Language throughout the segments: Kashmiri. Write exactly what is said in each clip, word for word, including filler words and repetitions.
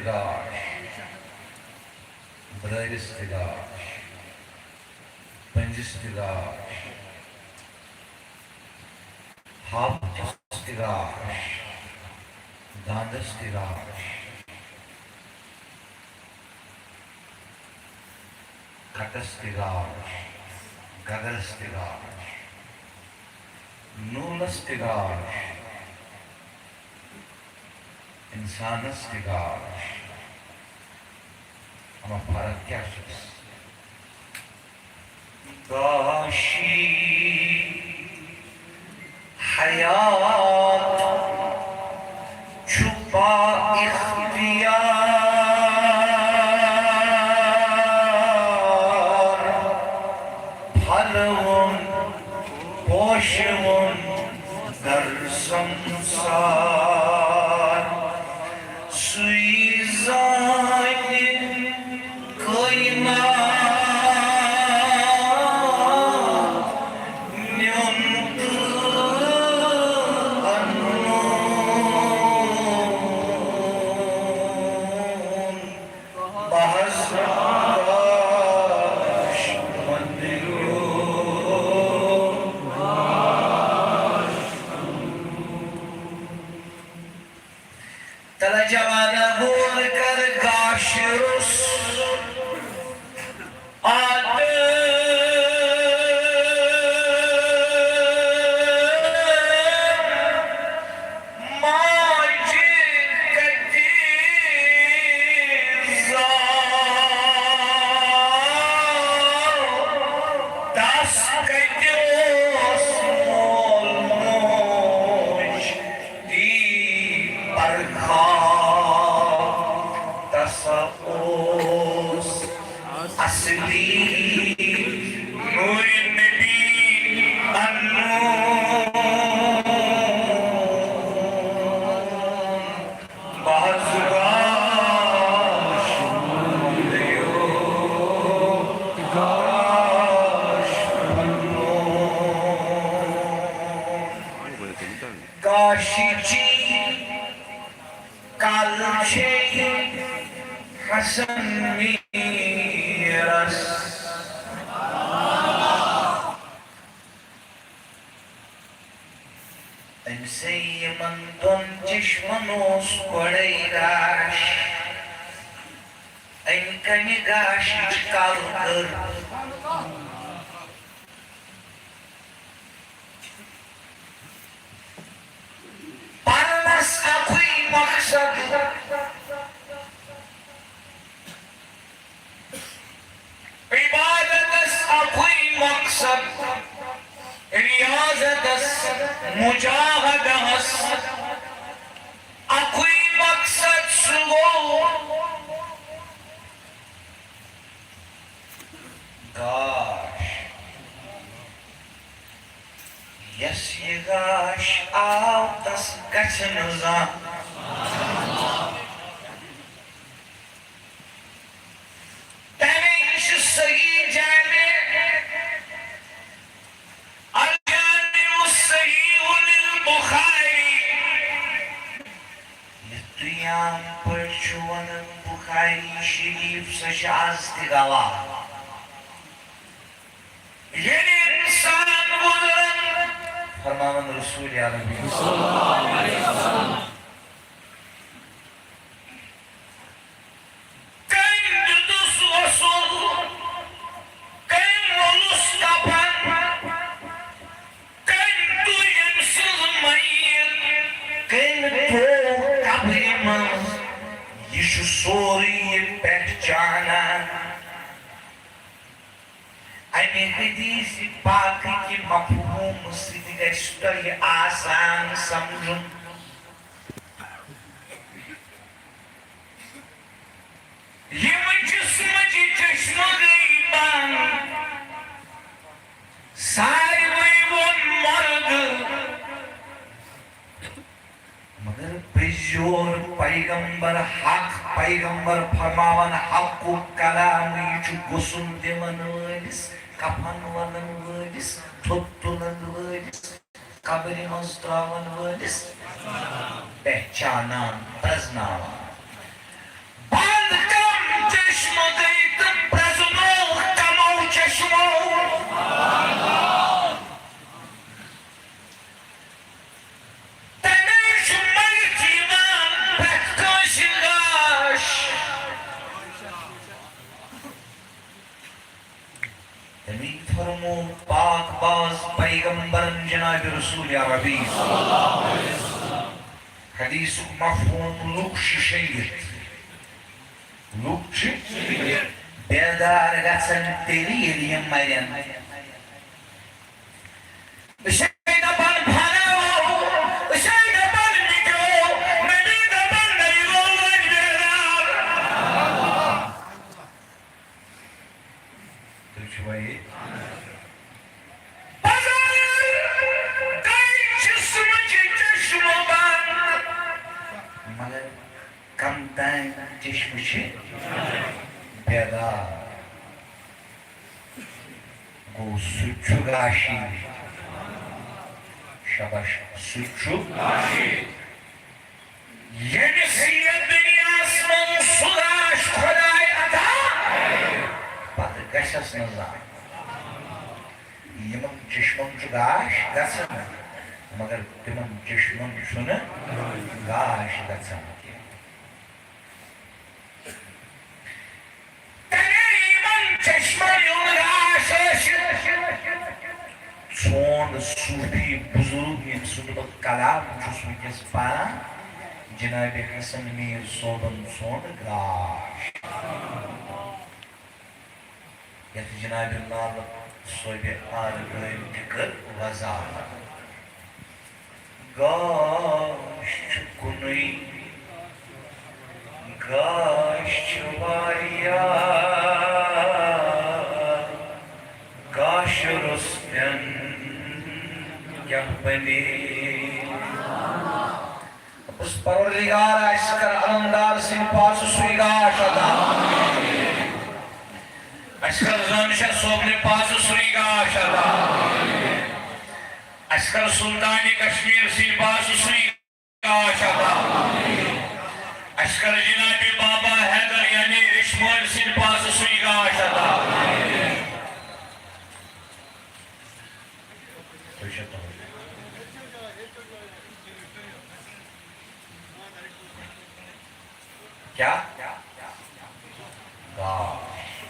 گاش، برٲرِس تہِ گاش، پٔنٛزِس تہِ گاش، ہاپتس تہِ گاش، داندس تہِ گاش، کھٹس تہِ گاش، گگرس تہِ گاش، نوٗلس تہِ گاش، انسانس تہِ گاش۔ اما فرق کیٛاہ چھُس؟ گاشی حیات چھُ با اختیار، پھلوُن پوشوُن در سنسار۔ سُے زانہِ کائنات نیُن تہٕ اَنُن۔ محض گاش مندیو۔ تلہ جوانا غور کر، گاش روٚس آدٕ ماجہِ کتہِ زاو، تس کتہِ اوس مول موج تی پرخاو۔ تس اوس اصلی نور نبی انون۔ بہٕ حظ گاش وندیو، گاش وندیو۔ گاشِچی کل چھے حسن میرس۔ أمۍ سٕے یِمن دۄن چشمن اوس گۄڈَے گاش۔ أمۍ کَمہِ گاشِچ کل کٔر؟ پرنس اکُے مقصد، عبادتس اکُے مقصد، ریاضتس، مجاہدہس اکُے مقصد، سُہ گوٚو گاش۔ یس یہِ گاش آو، تس گژھِ نہٕ زانٛہہ۔ تمے چھُ صحیح جامع، الجامع الصحیح للبخاری۔ یتھ تُہۍ عام پٲٹھۍ چھِو ونان بخاری شریف، سۄ چھِ از تہِ گواہ۔ ییٚلہِ انسان گُزران، فرماوان رسول عربی صلی اللہ علیہ وسلم، کٔمۍ دیُتُس غسل، کٔمۍ وولُس کفن، کٔمۍ تُج أمۍ سٕنٛز میت، کٔمۍ تھوو قبرِ منٛز، یہِ چھُ سورُے یہِ پہچانان۔ امہِ حدیث پاکٕکہِ مفہوم سۭتۍ گژھِ تۄہہِ آسان سمجھُن۔ یِم جسمٕچہِ چشمہٕ گٔے بنٛد، ساروٕے ووٚن مرگ۔ مگر پٔزۍ یور پیغمبر حق، پیغمبر فرماوان حقُک کلام، یہِ چھُ غسل دِوان وٲلِس، کفن ونان وٲلِس، تھوٚد تُلان وٲلِس، قبرِ منٛز ترٛاوان وٲلِس پہچانان، پرزناوان۔ فرموو پاک باز پیغمبرن جناب رسول عربی۔ حدیثُک مفہوم، لوٗکھ چھِ شٔنگِتھ۔ لوٗکھ چھِ بیدار گژھان تیٚلہِ، ییٚلہِ یِم مرن۔ أسۍ ہے دَپان پھَلاو، أسۍ ہے دَپان مِٹیو، نبی دَپان نَیہِ گوٚو وۄنۍ بیدار۔ تُہۍ چھِوا یہِ؟ پَزر گٔے جسمٕچ چشمہٕ بنٛد، مگر کم تام چشمہٕ چھِ بیدار۔ گوٚو، سُہ تہِ چھُ گاشی۔ شاباش، سُہ تہِ چھُ۔ ییٚمِس یَتھ دُنیاہَس منٛز سُہ گاش خۄداے عطا، پَتہٕ گژھٮ۪س نہٕ زانٛہہ۔ یِمَن چشمَن چھُ گاش گژھان، مگر تِمَن چشمَن چھُنہٕ گاش گژھان کینٛہہ۔ تَمے یِمَن چشمَن ہُنٛد گاش ٲسِتھ۔ سون صوٗفی بُزرگ، ییٚمہِ سُنٛد بہٕ کلام چھُس وٕنکیٚس پَران، جناب حسن میٖر صٲبَن ژھونٛڈ گاش، یَتھ جناب لال صٲبِ آرگٲمۍ تہِ کٔر وضاحت۔ گاش چھُ کُنُے، گاش چھُ واریاہ، گاش روٚستٮ۪ن کیٛاہ بنے؟ بس پروردگار، اَسہِ کر علمدار سٕنٛدِ پاسہٕ سُے گاش عطا۔ اَسہِ کر زٲنہٕ شاہ صٲبنہِ پاسہٕ سُے گاش عطا۔ اَسہِ کر سلطانِ کشمیر سٕنٛدِ پاسہٕ سُے گاش عطا۔ اَسہِ کر جناب بابا حیدر یعنی ریٚشمٲلۍ سٕنٛدِ پاسہٕ سُے گاش عطا۔ کیٛاہ؟ گاش۔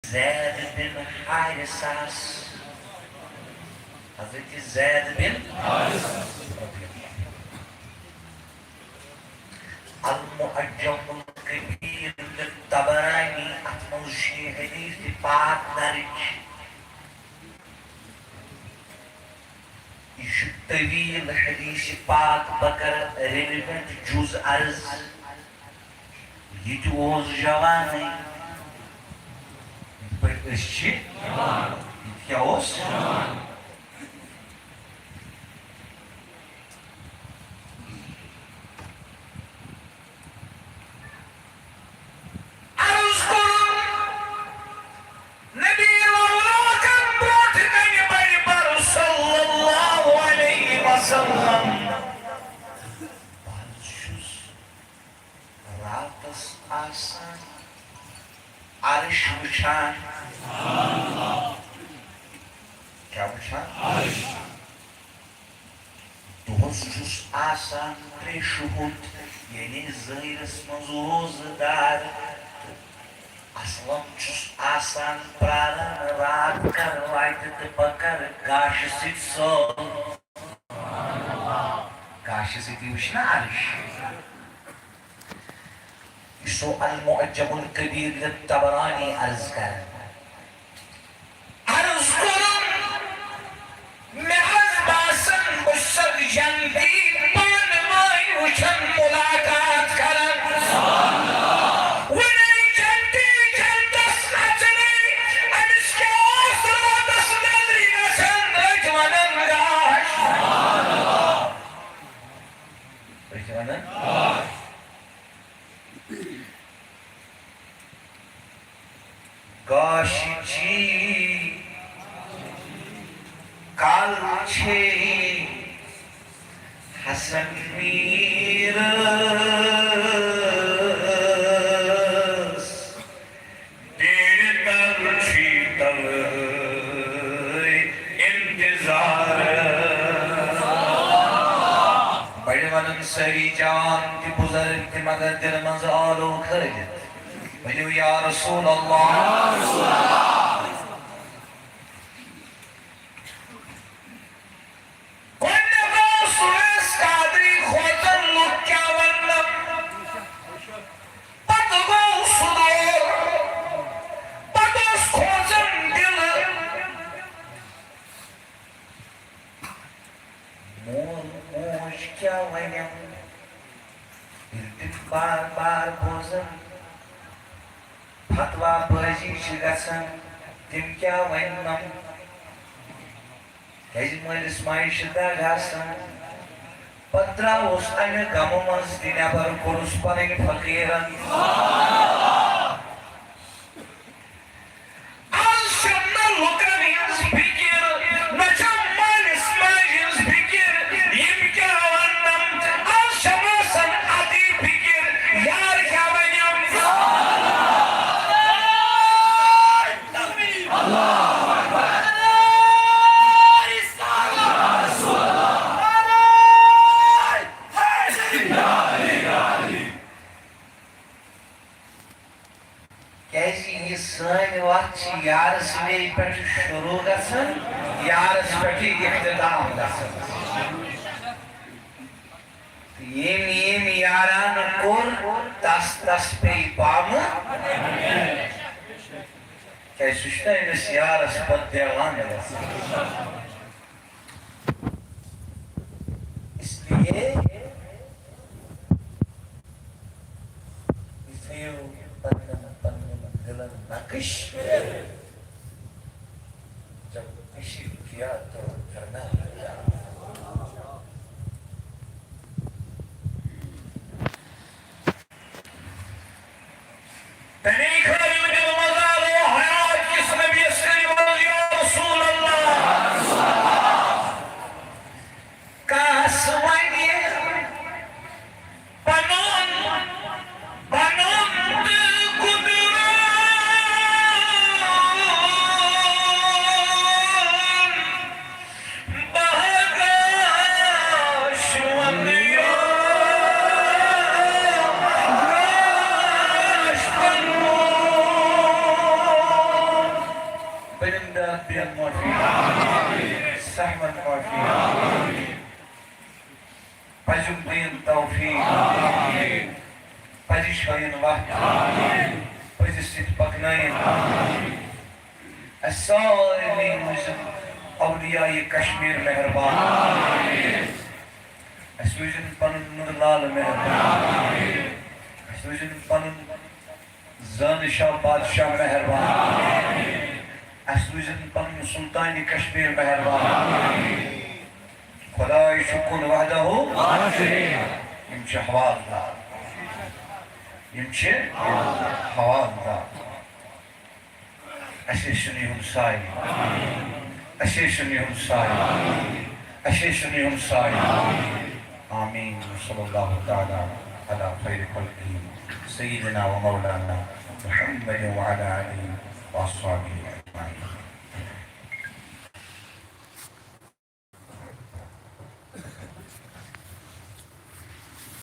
زید بن حارثس، حضرت زید بن حارث۔ المعجم الکبیر للطبرانی، اتھ منٛز چھُ یہِ حدیث پاک درج۔ یہِ چھُ طویل حدیث پاک، بہٕ کرٕ relevant جُز عرض۔ یہِ تہِ اوس جوانٕے، یِتھ پٲٹھۍ أسۍ چھِ۔ یہِ تہِ کیٛاہ اوس؟ عرض کوٚرُن، نبی لوکن برونٛٹھ کنہِ بڑِ بر صلی اللہ علیہ وسلم۔ بہٕ حظ چھُس راتس آسان عرش وٕچھان۔ کیٛاہ وٕچھان؟ دۄہس چھُس آسان ترٛےٚ شُہُت، یعنی ظٲہِرس منٛز روزٕ دار، تہٕ اصلن چھُس آسان پراران رات کر واتہِ تہٕ بہٕ کرٕ گاشہِ سۭتۍ سٲل۔ گاشہِ سۭتی وٕچھ نا عرش۔ یہِ چھُ المعجم الکبیر للطبرانی عرض کران۔ عرض کوٚرُن، مےٚ حظ باسان بہٕ چھُسکھ جنتی پانہٕ وٲنۍ وٕچھان، مُلاقات کران۔ وُنے جنتی جنتس نژنے، أمِس کیٛاہ اوس راتس نظرِ گژھان، أتھۍ ونان گاش۔ أتھۍ ونان گاش۔ گاشِچی کل چھے حسن میٖرس، بیرِ تل چھی توے انتظار۔ بڑِ ونن سٲری جوان تہِ بُزرگ تہِ، مگر دِلہٕ منٛز آلو کھٲلِتھ۔ ؤنِو یا رسول اللہ۔ بار بار بوزان، فتوا بٲزی چھِ گژھان، تِم کیٛاہ وَننَم؟ کیٛازِ مٲلِس ماجہِ چھِ دَگ آسان۔ پَتہٕ درٛاوُس اَمہِ غمہٕ منٛز تہِ نٮ۪بر، کوٚرُس پَنٕنۍ فقیٖرَن۔ آز چھَم نہ لُکَن ہٕنٛز فِکِر، نہ چھَم مٲلِس ماجہِ ہٕنٛز فِکِر، یِم کیٛاہ وَننَم۔ آز چھَم آسان اَتی فِکِر، یار کیٛاہ وَنٮ۪م۔ کیٛازِ یہِ سٲنۍ وَتھ چھِ یارٕ سٕنٛدے پٮ۪ٹھ شروٗع گژھان، یارَس پٮ۪ٹھ اختتام گژھان۔ تہٕ ییٚمۍ ییٚمۍ یاران کوٚر، تَس تَس پیٚیہِ پامہٕ۔ کیٛازِ سُہ چھُنہ أمِس یارَس پَتہٕ دیوان گژھان۔ اس لیے یہِ تھٲیِو پننٮ۪ن پننٮ۪ن دِلن نقش۔ جب کسی کیا تو کرنا ہے۔ تَمے خٲطرٕ ییٚلہِ مزار حیات کِس نبیَس کٔرِو عرض، یا رسول اللہ، کَس وَنہِ پَنُن، پَنُن تہٕ گُزرُن۔ بہٕ گژھٕ وَنُن یوم گژھٕ پَنُن۔ بٔرِنٛدٕ بے معٲفی، سہمت معٲفی، پَزیُک دِیِن توفیٖق، پَزِش ہٲیِن وَتھ، پَزِس سۭتۍ پَکنٲیِن۔ اَسہِ سارنٕے روٗزِن اولیاء کشمیر مہربان۔ اَسہِ روٗزِن پَنُن نوٗر لال مہربان۔ اَسہِ روٗزِن پَنُن زٲنہٕ شاہ بادشاہ مہربان۔ اَسہِ روٗزِن پَنُن سُلطانِ کشمیر مہربان۔ خۄداے چھُ کُن وحدہ۔ یِم چھِ حوالہٕ دار۔ یِم چھِ حوالہٕ دار۔ اَسہِ ٲسِن یِہُنٛد سایہِ۔ اَسہِ ٲسِن یِہُنٛد سایہِ۔ اَسہِ ٲسِن یِہُنٛد سایہِ۔ آمین۔ صلی اللہ تعالیٰ علی خیر خلقہ سیدنا و مولانا محمد وعلی آلہ و اصحابہ۔